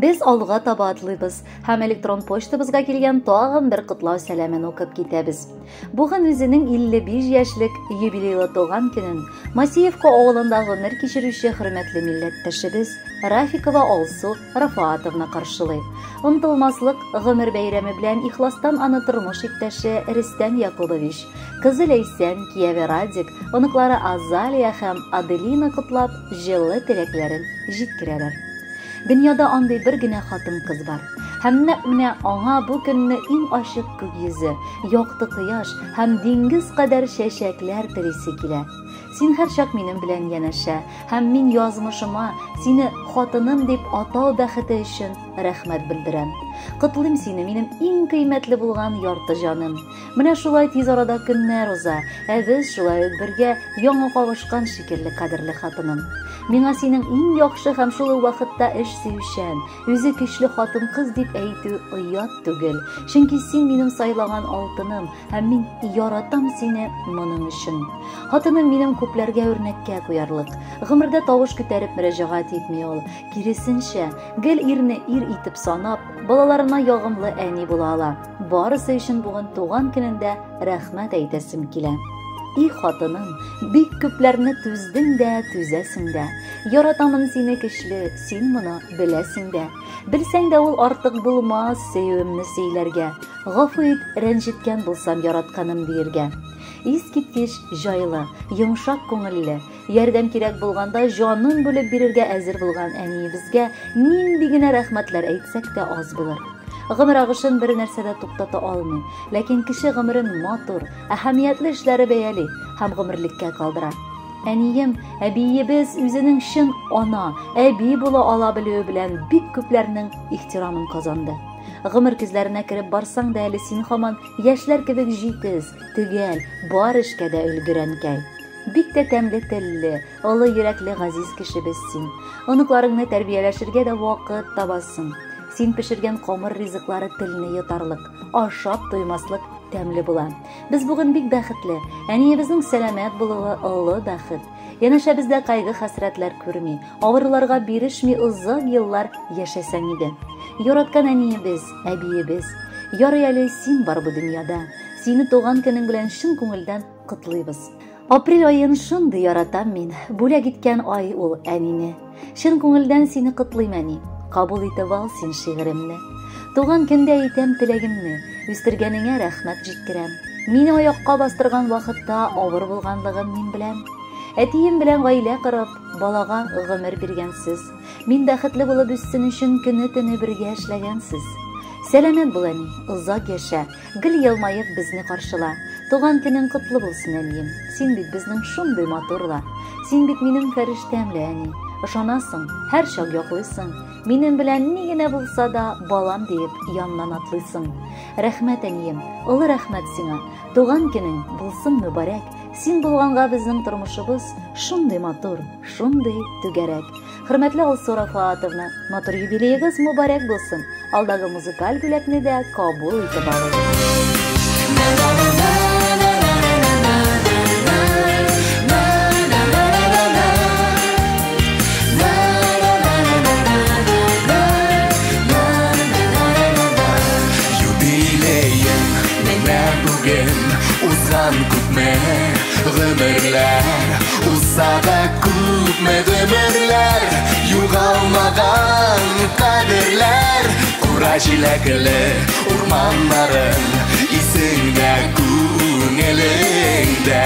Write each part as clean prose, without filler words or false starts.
Без алга таба атлыйбыз һәм электрон почтабызга килгән тагын бер котлау сәламен укып китәбез. Бүген үзенең 55 яшьлек юбилейлы туган көнен Масиевка авылында гомер кичерүче хөрмәтле милләттәшебез Рафикова Алсу Рафаатовна каршылый. Онытылмаслык гомер бәйрәме белән ихластан аны тормыш иптәше Рөстәм Якубович, кызы Ләйсән, кияве Радик, оныклары Азалия һәм Аделина котлап, җылы теләкләрен җиткерәләр. Дөньяда андый бер генә хатын-кыз бар. Һәм нәкъ менә аңа бу көнне иң ачык күк йөзе, якты кояш һәм диңгез кадәр чәчәкләр телисе килә. Син һәрчак минем белән янәшә, һәм мин язмышыма сине хатыным дип атау бәхете өчен рәхмәт белдерәм. Котлыйм сине, минем иң кыйммәтле булган ярты җаным. Менә шулай тиз арада көннәр уза, ә без шулай ук бергә яңа кавышкан шикелле, кадерле хатыным. Миңа синең иң яхшы һәм шул ук вакытта эш сөючән, үзе көчле хатын-кыз дип әйтү оят түгел. Чөнки син минем сайлаган алтыным, һәм мин яратам сине моның өчен. Хатыным минем күпләргә үрнәккә куярлык. Гомердә тавыш күтәреп мөрәҗәгать итми ул. Киресенчә, гел ирне ир итеп санап, балаларына ягымлы әни була ала. Барысы өчен бүген туган көнендә рәхмәт әйтәсем килә. И хатыным, бик күпләрне түздең дә, түзәсең дә. Яратамын сине көчле, син моны беләсең дә. Белсәң дә ул артык булмас сөюемне сөйләргә. Гафу ит, рәнҗеткән булсам яратканым диергә. Искиткеч җайлы, йомшак күңелле, ярдәм кирәк булганда җанын бүлеп бирергә әзер булган әниебезгә нинди генә рәхмәтләр әйтсәк тә аз булыр. Гомер агышын бер нәрсә дә туктата алмый, ләкин кеше гомерен матур, әһәмиятле эшләре бәяли һәм гомерлеккә калдыра. Әнием, әбиебез үзенең чын ана, әби була ала белүе белән бик күпләрнең ихтирамын казанды. Гомер көзләренә кереп барсаң да әле син һаман яшьләр кебек җитез, төгәл, бар эшкә дә өлгер әнкәй. Бик тә тәмле телле, олы йөрәкле газиз кешебез син. Оныкларыңны тәрбияләшергә дә вакыт табасың. Син пешергән камыр ризыклары телне йотарлык, ашап туймаслык тәмле була. Без бүген бик бәхетле. Әниебезнең сәламәт булуы олы бәхет. Янәшәбездә кайгы-хәсрәтләр күрми, авыруларга бирешми озак еллар яшәсәң иде. Яраткан әниебез, әбиебез, ярый әле син бар бу дөньяда. Сине туган көнең белән чын күңелдән котлыйбыз. Апрель аен шундый яратам мин, бүләк иткән ай ул әнине. Чын күңелдән сине котлыйм, әни. Кабул итеп ал син шигыремне. Туган көндә әйтәм теләгемне, үстергәнеңә рәхмәт җиткерәм. Мине аякка бастырган вакытта авыр булганлыгын мин беләм. Әтием белән гаилә корып, балага гомер биргәнсез. Мин бәхетле булып үссен өчен көне-төне бергә эшләгәнсез. Сәламәт бул, әни, озак яшә. Гел елмаеп безне каршыла. Туган көнең котлы булсын, әнием. Син бит безнең шундый матур ла. Син бит минем фәрештәм лә, әни. Ышанасың, һәрчак яклыйсың. Минем белән ни генә булса да, балам диеп яннан атлыйсың. Рәхмәт, әнием, олы рәхмәт сиңа. Туган көнең булсын мөбарәк. Син булганга безнең тормышыбыз шундый матур, шундый түгәрәк. Хөрмәтле Алсу Рафаатовна, матур юбилеегыз мөбарәк булсын. Алдагы музыкаль бүләкне дә кабул итеп алыгыз. Юбилеең менә бүген узган күпме гомерләр, узса да күпме гомерләр, югалмаган кадерләр, кура җиләкле урманнарың исеңдә, күңелеңдә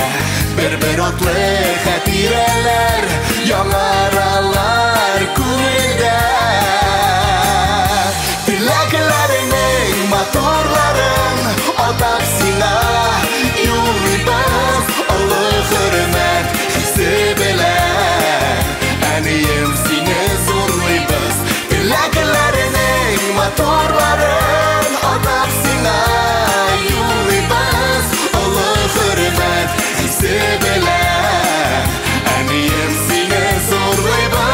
бер-бер атлы хатирәләр яңаралар күңелдә. Теләкләреңнең матурларын атап сиңа юллыйбыз, олы хөрмәт хисе белән. Әнием, сине зурлыйбыз. Теләкләреңнең матурларын атап сиңа юллыйбыз, олы хөрмәт хисе белән. Әнием, сине зурлыйбыз.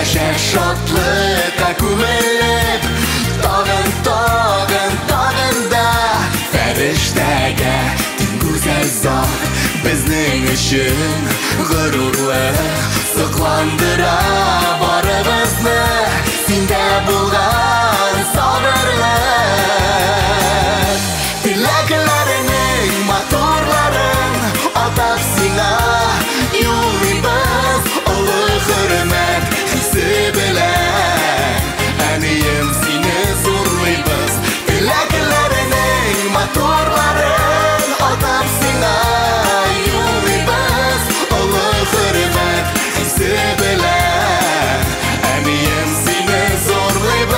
Яшә шатлыкка күмелеп, тагын, тагын, тагын да. Фәрештәгә тиң гүзәл зат, безнең өчен горурлык. Сокландыра барыбызны синдә булган сабырлык. Теләкләреңнең матурларын атап сиңа юллыйбыз, олы хөрмәт хисе белән. Әнием, сине зурлыйбыз. Теләкләреңнең матурларын атап сиңа юллыйбыз, олы хөрмәт хисе белән. Әнием, сине зурлыйбыз.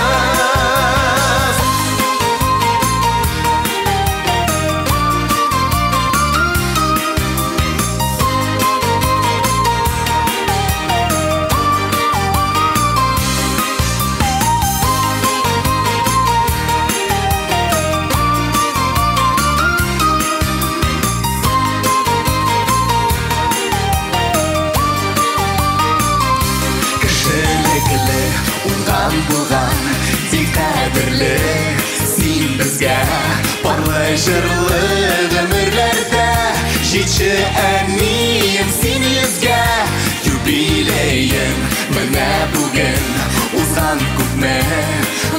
Кешелекле, уңган булган, бик кадерле син безгә. Парлы җырлы гомерләрдә җитше, әнием, син йөзгә. Юбилеең менә бүген, узган күпме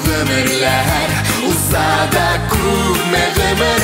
гомерләр, узса да күпме гомерләр.